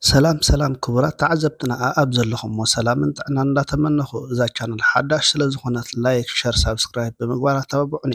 ሰላም ሰላም ክቡራት ተዓዘብትና ኣኣብ ዘለኹሞ ሰላምን ጥዕናን እንዳተመነኹ፣ እዛ ቻነል ሓዳሽ ስለ ዝኾነት ላይክ፣ ሸር፣ ሳብስክራይብ ብምግባር ኣተባብዑኒ።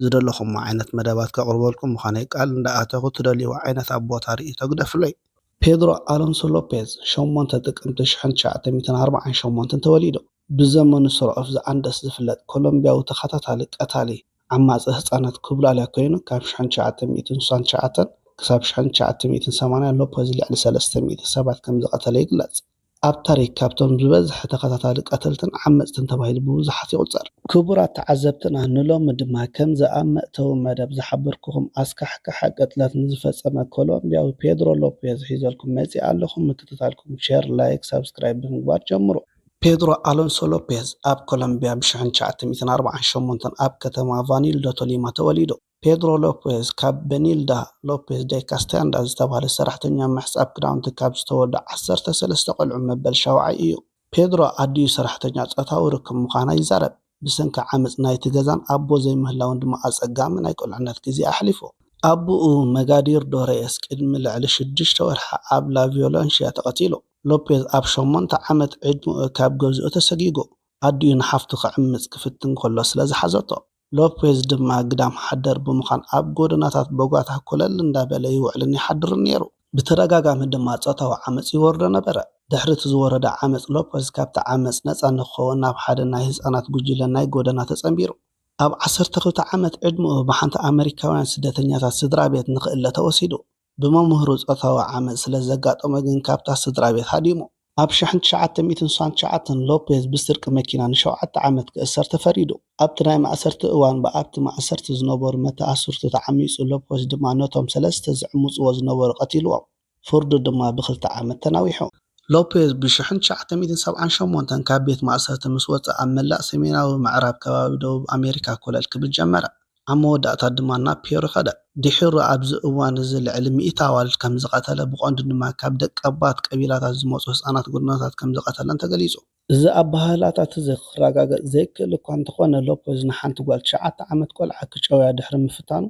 ዝደለኹሞ ዓይነት መደባት ከቕርበልኩም ምዃነይ ቃል እንዳኣተኹ፣ ትደልይዎ ዓይነት ኣብ ቦታ ርእይቶ ግደፍለይ። ፔድሮ ኣሎንሶ ሎፔዝ ሸሞንተ ጥቅምቲ ሽሕን ትሽዓተ ሚእትን ኣርባዓን ሸሞንተን ተወሊዱ። ብዘመኑ ስርዑ ኣፍ ዘኣንደስ ዝፍለጥ ኮሎምቢያዊ ተኸታታሊ ቀታሊ ዓማጺ ህጻናት ኩብላልያ ኮይኑ፣ ካብ ሽሕን ትሽዓተ ሚእትን ስሳን ትሽዓተን ክሳብ ሽሕን ትሽዓተ ሚእትን ሰማንያን ሎፔዝ ልዕሊ ሰለስተ ሚእቲ ሰባት ከም ዝቐተለ ይግለጽ። ኣብ ታሪክ ካብቶም ዝበዝሐ ተኸታታሊ ቀተልትን ዓመጽትን ተባሂሉ ብብዙሓት ይቑጸር። ክቡራት ተዓዘብትና፣ ንሎሚ ድማ ከምዚ ኣብ መእተዊ መደብ ዝሓበርኩኹም ኣስካሕካሒ ቅትለት ንዝፈጸመ ኮሎምቢያዊ ፔድሮ ሎፔዝ ሒዘልኩም መጺኣ ኣለኹ። ምክትታልኩም ሸር፣ ላይክ፣ ሳብስክራይብ ብምግባር ጀምሩ። ፔድሮ ኣሎንሶ ሎፔዝ ኣብ ኮሎምቢያ ብ ሽሕን ትሽዓተ ሚእትን ኣርባዓን ሸሞንተን ኣብ ከተማ ቫኒልዶ ቶሊማ ተወሊዱ። ፔድሮ ሎፔዝ ካብ በኒልዳ ሎፔዝ ደ ካስታንዳ ዝተባህለ ሰራሕተኛ ምሕጻብ ክዳውንቲ ካብ ዝተወልዱ ዓሰርተ ሰለስተ ቆልዑ መበል ሻውዓይ እዩ። ፔድሮ ኣዲኡ ሰራሕተኛ ጾታዊ ርክብ ምዃና ይዛረብ። ብሰንኪ ዓመጽ ናይቲ ገዛን ኣቦ ዘይምህላውን ድማ ኣጸጋሚ ናይ ቁልዕነት ግዜ ኣሕሊፉ። ኣቦኡ መጋዲር ዶሬየስ ቅድሚ ልዕሊ ሽዱሽተ ወርሒ ኣብ ላ ቪዮለንሽያ ተቐቲሉ። ሎፔዝ ኣብ ሸሞንተ ዓመት ዕድመኡ ካብ ገዝኡ ተሰጊጉ። ኣዲኡ ንሓፍቱ ክዕምጽ ክፍትን ከሎ ስለ ዝሓዘቶ፣ ሎፔዝ ድማ ግዳም ሓደር ብምዃን ኣብ ጎደናታት ቦጋታ ኮለል እንዳበለ ይውዕልን ይሓድርን ነይሩ። ብተደጋጋሚ ድማ ጾታዊ ዓመጽ ይወርዶ ነበረ። ድሕሪ እቲ ዝወረደ ዓመጽ፣ ሎፔዝ ካብቲ ዓመጽ ነጻ ንክኸውን ናብ ሓደ ናይ ህጻናት ጉጅለ ናይ ጎደና ተጸንቢሩ። ኣብ ዓሰርተ ክልተ ዓመት ዕድመኡ ብሓንቲ ኣመሪካውያን ስደተኛታት ስድራ ቤት ንኽእለ ተወሲዱ። ብመምህሩ ጾታዊ ዓመጽ ስለ ዘጋጠሞ ግን ካብታ ስድራ ቤት ሃዲሙ። ኣብ ሽሕን ትሽዓተ ሚእትን ስሳን ትሽዓተን ሎፔዝ ብስርቂ መኪና ንሸውዓተ ዓመት ክእሰር ተፈሪዱ። ኣብቲ ናይ ማእሰርቲ እዋን ብኣብቲ ማእሰርቲ ዝነበሩ መተኣስርቱ ተዓሚጹ፣ ሎፔዝ ድማ ነቶም ሰለስተ ዝዕምጽዎ ዝነበሩ ቀቲልዎም። ፍርዱ ድማ ብኽልተ ዓመት ተናዊሑ። ሎፔዝ ብ ሽሕን ትሽዓተ ሚእትን ሰብዓን ሸሞንተን ካብ ቤት ማእሰርቲ ምስ ወጸ ኣብ መላእ ሰሜናዊ ምዕራብ ከባቢ ደቡብ ኣሜሪካ ኮለል ክብል ጀመረ። ኣብ መወዳእታ ድማ ናብ ፔሩ ከደ። ድሒሩ ኣብዚ እዋን እዚ ልዕሊ ሚእቲ ኣዋልድ ከም ዝቐተለ፣ ብቐንዱ ድማ ካብ ደቀባት ቀቢላታት ዝመጹ ህጻናት ጎደናታት ከም ዝቐተለን ተገሊጹ። እዚ ኣበሃህላታት እዚ ክረጋገጽ ዘይክእል እኳ እንተኾነ፣ ሎፔዝ ንሓንቲ ጓል ትሽዓተ ዓመት ቆልዓ ክጨውያ ድሕሪ ምፍታኑ፣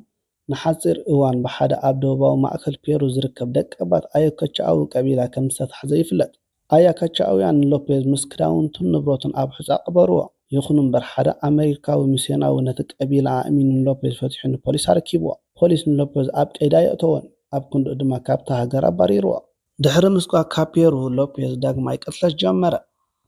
ንሓጺር እዋን ብሓደ ኣብ ደቡባዊ ማእከል ፔሩ ዝርከብ ደቀባት ኣዮካቻኣዊ ቀቢላ ከም ዝተታሕዘ ይፍለጥ። ኣያካቻኣውያን ንሎፔዝ ምስ ክዳውንቱን ንብረቱን ኣብ ሑጻ ቀበርዎ። ይኹን እምበር፣ ሓደ ኣመሪካዊ ሚስዮናዊ ነቲ ቀቢላ ኣእሚኑ ንሎፔዝ ፈቲሑ ንፖሊስ ኣረኪብዎ። ፖሊስ ንሎፔዝ ኣብ ቀይዲ ኣየእተዎን፣ ኣብ ክንድኡ ድማ ካብታ ሃገር ኣባሪርዎ። ድሕሪ ምስጓግ ካብ ፔሩ፣ ሎፔዝ ዳግማይ ቅትለት ጀመረ።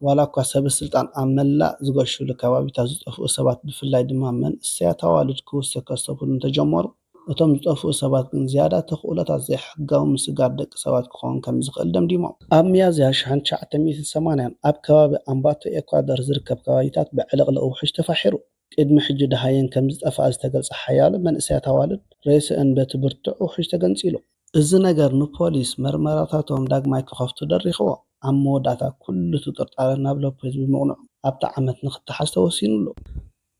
ዋላ እኳ ሰበ ስልጣን ኣብ መላእ ዝገሹሉ ከባቢታት ዝጠፍኡ ሰባት፣ ብፍላይ ድማ መንእሰያት ኣዋልድ ክውሰከ ዝተብህሉ እንተጀመሩ፣ እቶም ዝጠፍኡ ሰባት ግን ዝያዳ ተኽእሎታት ዘይሕጋዊ ምስጋር ደቂ ሰባት ክኸውን ከም ዝኽእል ደምዲሞም። ኣብ ሚያዝያ ሽሕን ትሽዓተ ሚእትን ሰማንያን ኣብ ከባቢ ኣምባቶ ኤኳዶር ዝርከብ ከባቢታት ብዕልቕልቕ ውሑጅ ተፋሒሩ። ቅድሚ ሕጂ ደሃየን ከም ዝጠፍኣ ዝተገልጸ ሓያሎ መንእሰያት ኣዋልድ ሬስአን በቲ ብርቱዕ ውሑጅ ተገንጺሉ። እዚ ነገር ንፖሊስ መርመራታቶም ዳግማይ ክኸፍቱ ደሪኽዎ። ኣብ መወዳእታ ኩሉ ተጠርጣሪ ናብ ሎፔዝ ብምቕንዑ ኣብቲ ዓመት ንኽተሓዝ ተወሲኑሉ።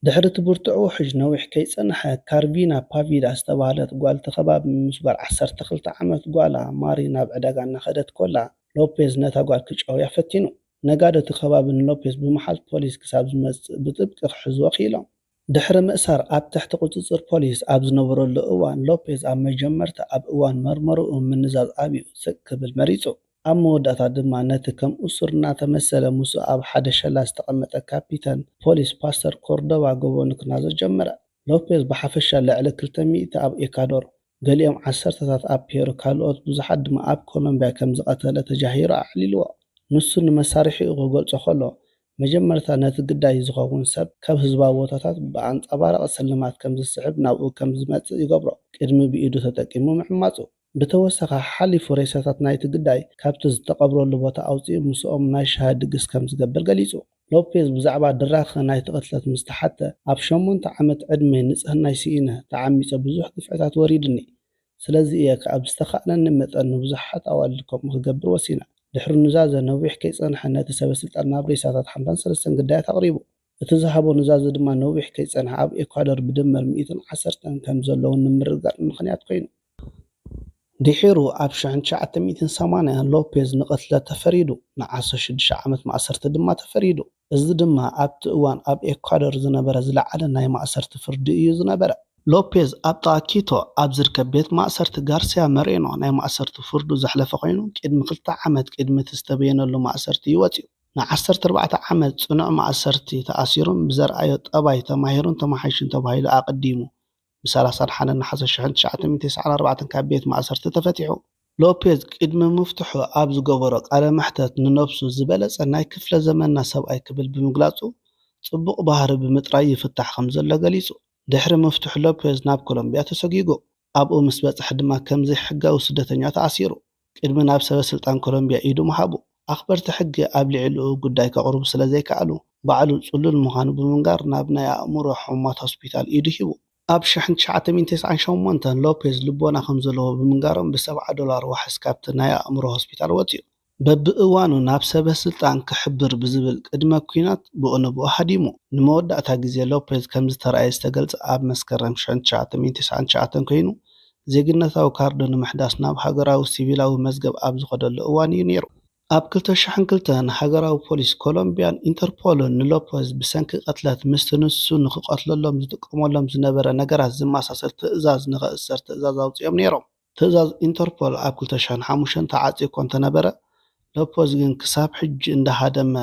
ድሕሪ እቲ ብርቱዕ ውሕጅ ነዊሕ ከይጸንሐ፣ ካርቪና ፓቪዳ ዝተባህለት ጓል እቲ ከባቢ ምስ ጓል ዓሰርተ ክልተ ዓመት ጓላ ማሪ ናብ ዕዳጋ እናኸደት ኮላ፣ ሎፔዝ ነታ ጓል ክጨውያ ፈቲኑ። ነጋዶ እቲ ከባቢ ንሎፔዝ ብምሓዝ ፖሊስ ክሳብ ዝመጽእ ብጥብቂ ክሕዝዎ ክኢሎም። ድሕሪ ምእሳር ኣብ ትሕቲ ቁጽጽር ፖሊስ ኣብ ዝነበረሉ እዋን፣ ሎፔዝ ኣብ መጀመርታ ኣብ እዋን መርመርኡ ምንዛዝ ኣብዩ ስቕ ክብል መሪጹ። ኣብ መወዳእታ ድማ ነቲ ከም እሱር እናተመሰለ ምስኡ ኣብ ሓደ ሸላ ዝተቐመጠ ካፒተን ፖሊስ ፓስተር ኮርዶባ ገበኑ ክናዘዝ ጀመረ። ሎፔዝ ብሓፈሻ ልዕሊ ክልተ ሚእቲ ኣብ ኤኳዶር፣ ገሊኦም ዓሰርተታት ኣብ ፔሩ፣ ካልኦት ብዙሓት ድማ ኣብ ኮሎምቢያ ከም ዝቐተለ ተጃሂሩ ኣዕሊልዎ። ንሱ ንመሳርሒኡ ክገልጾ ከሎ፣ መጀመርታ ነቲ ግዳይ ዝኸውን ሰብ ካብ ህዝባዊ ቦታታት ብኣንጸባራቒ ስልማት ከም ዝስሕብ ናብኡ ከም ዝመጽእ ይገብሮ፣ ቅድሚ ብኢዱ ተጠቂሙ ምዕማጹ። ብተወሳኺ፣ ሓሓሊፉ ሬሳታት ናይቲ ግዳይ ካብቲ ዝተቐብረሉ ቦታ ኣውጺኡ ምስኦም ናይ ሻሂ ድግስ ከም ዝገብር ገሊጹ። ሎፔዝ ብዛዕባ ድራኸ ናይቲ ቅትለት ምስ ተሓተ፣ ኣብ ሸሞንተ ዓመት ዕድመይ ንጽህናይ ስኢነ፣ ተዓሚጸ፣ ብዙሕ ግፍዕታት ወሪድኒ። ስለዚ እየ ከኣ ብዝተኻእለኒ መጠን ንብዙሓት ኣዋልድ ከምኡ ክገብር ወሲነ። ድሕሪ ኑዛዘ ነዊሕ ከይጸንሐ ነቲ ሰበ ስልጣን ናብ ሬሳታት ሓምሳን ሰለስተን ግዳያት ኣቕሪቡ። እቲ ዝሃቦ ኑዛዘ ድማ ነዊሕ ከይጸንሐ ኣብ ኤኳዶር ብድምር ሚእትን ዓሰርተን ከም ዘለዉ ንምርግጋጽ ምኽንያት ኮይኑ። ድሒሩ ኣብ ሽሕን ትሽዓተ ሚእትን ሰማንያን ሎፔዝ ንቕትለት ተፈሪዱ፣ ንዓሰርተ ሽዱሽተ ዓመት ማእሰርቲ ድማ ተፈሪዱ። እዚ ድማ ኣብቲ እዋን ኣብ ኤኳዶር ዝነበረ ዝለዓለ ናይ ማእሰርቲ ፍርዲ እዩ ዝነበረ። ሎፔዝ ኣብ ጥቓ ኪቶ ኣብ ዝርከብ ቤት ማእሰርቲ ጋርሲያ መሬኖ ናይ ማእሰርቲ ፍርዱ ዘሕለፈ ኮይኑ፣ ቅድሚ ክልተ ዓመት ቅድሚ እቲ ዝተበየነሉ ማእሰርቲ እዩ ወጺኡ። ን14 ዓመት ጽኑዕ ማእሰርቲ ተኣሲሩን ብዘርኣዮ ጠባይ ተማሂሩን ተማሓይሹን ተባሂሉ ኣቐዲሙ ብ31 ነሓሰ ሽሕን ትሽዓተ ሚእትን ተስዓን ኣርባዕተን ካብ ቤት ማእሰርቲ ተፈቲሑ። ሎፔዝ ቅድሚ ምፍትሑ ኣብ ዝገበሮ ቃለ መሕተት ንነብሱ ዝበለጸ ናይ ክፍለ ዘመንና ሰብኣይ ክብል ብምግላጹ፣ ጽቡቕ ባህሪ ብምጥራይ ይፍታሕ ከም ዘሎ ገሊጹ። ድሕሪ ምፍትሑ ሎፔዝ ናብ ኮሎምቢያ ተሰጒጉ። ኣብኡ ምስ በጽሐ ድማ ከም ዘይሕጋዊ ስደተኛ ተኣሲሩ። ቅድሚ ናብ ሰበ ስልጣን ኮሎምቢያ ኢዱ ምሃቡ፣ ኣኽበርቲ ሕጊ ኣብ ልዕሊኡ ጉዳይ ከቕርቡ ስለ ዘይከኣሉ፣ ባዕሉ ጽሉል ምዃኑ ብምንጋር ናብ ናይ ኣእምሮ ሕሙማት ሆስፒታል ኢዱ ሂቡ። ኣብ ሽሕን ትሽዓተ ሚእትን ተስዓን ሸሞንተን ሎፔዝ ልቦና ከም ዘለዎ ብምንጋሮም ብ70 ዶላር ዋሕስ ካብቲ ናይ ኣእምሮ ሆስፒታል ወጺኡ። በብእዋኑ ናብ ሰበ ስልጣን ክሕብር ብዝብል ቅድመ ኲናት ብኡ ንብኡ ሃዲሙ። ንመወዳእታ ግዜ ሎፔዝ ከም ዝተራእየ ዝተገልጸ ኣብ መስከረም ሽሕን ትሽዓተ ሚእትን ተስዓን ትሽዓተን ኮይኑ፣ ዜግነታዊ ካርዱ ንምሕዳስ ናብ ሃገራዊ ሲቪላዊ መዝገብ ኣብ ዝኸደሉ እዋን እዩ ነይሩ። ኣብ ክልተ ሽሕን ክልተን ሃገራዊ ፖሊስ ኮሎምቢያን ኢንተርፖልን ንሎፔዝ ብሰንኪ ቅትለት ምስቲ ንሱ ንኽቐትለሎም ዝጥቀመሎም ዝነበረ ነገራት ዝመሳሰል ትእዛዝ ንኽእሰር ትእዛዝ ኣውጺኦም ነይሮም። ትእዛዝ ኢንተርፖል ኣብ ክልተ ሽሕን ሓሙሽተን ተዓጽዩ እኳ እንተነበረ፣ ሎፔዝ ግን ክሳብ ሕጂ እንዳሃደመ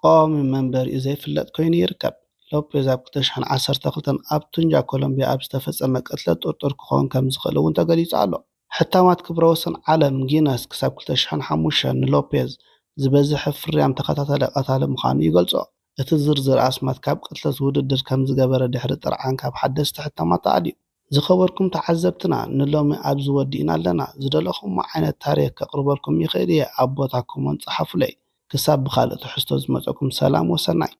ቀዋሚ መንበሪኡ ዘይፍለጥ ኮይኑ ይርከብ። ሎፔዝ ኣብ ክልተ ሽሕን ዓሰርተ ክልተን ኣብ ቱንጃ ኮሎምቢያ ኣብ ዝተፈጸመ ቅትለት ጥርጡር ክኸውን ከም ዝኽእል እውን ተገሊጹ ኣሎ። ሕታማት ክብረ ወሰን ዓለም ጊነስ ክሳብ ክልተ ሽሕን ሓሙሽተን ንሎፔዝ ዝበዝሐ ፍርያም ተኸታታሊ ቀታሊ ምዃኑ ይገልጾ። እቲ ዝርዝር ኣስማት ካብ ቅትለት ውድድር ከም ዝገበረ ድሕሪ ጥርዓን ካብ ሓደስቲ ሕታማት ተኣልዩ። ዝኸበርኩም ተዓዘብትና፣ ንሎሚ ኣብዚ ወዲእና ኣለና። ዝደለኹምዎ ዓይነት ታሪኽ ከቕርበልኩም ይኽእል እየ፣ ኣብ ቦታ ኮመንት ጸሓፉለይ። ክሳብ ብኻልእ ትሕዝቶ ዝመጸኩም ሰላም ወሰናይ።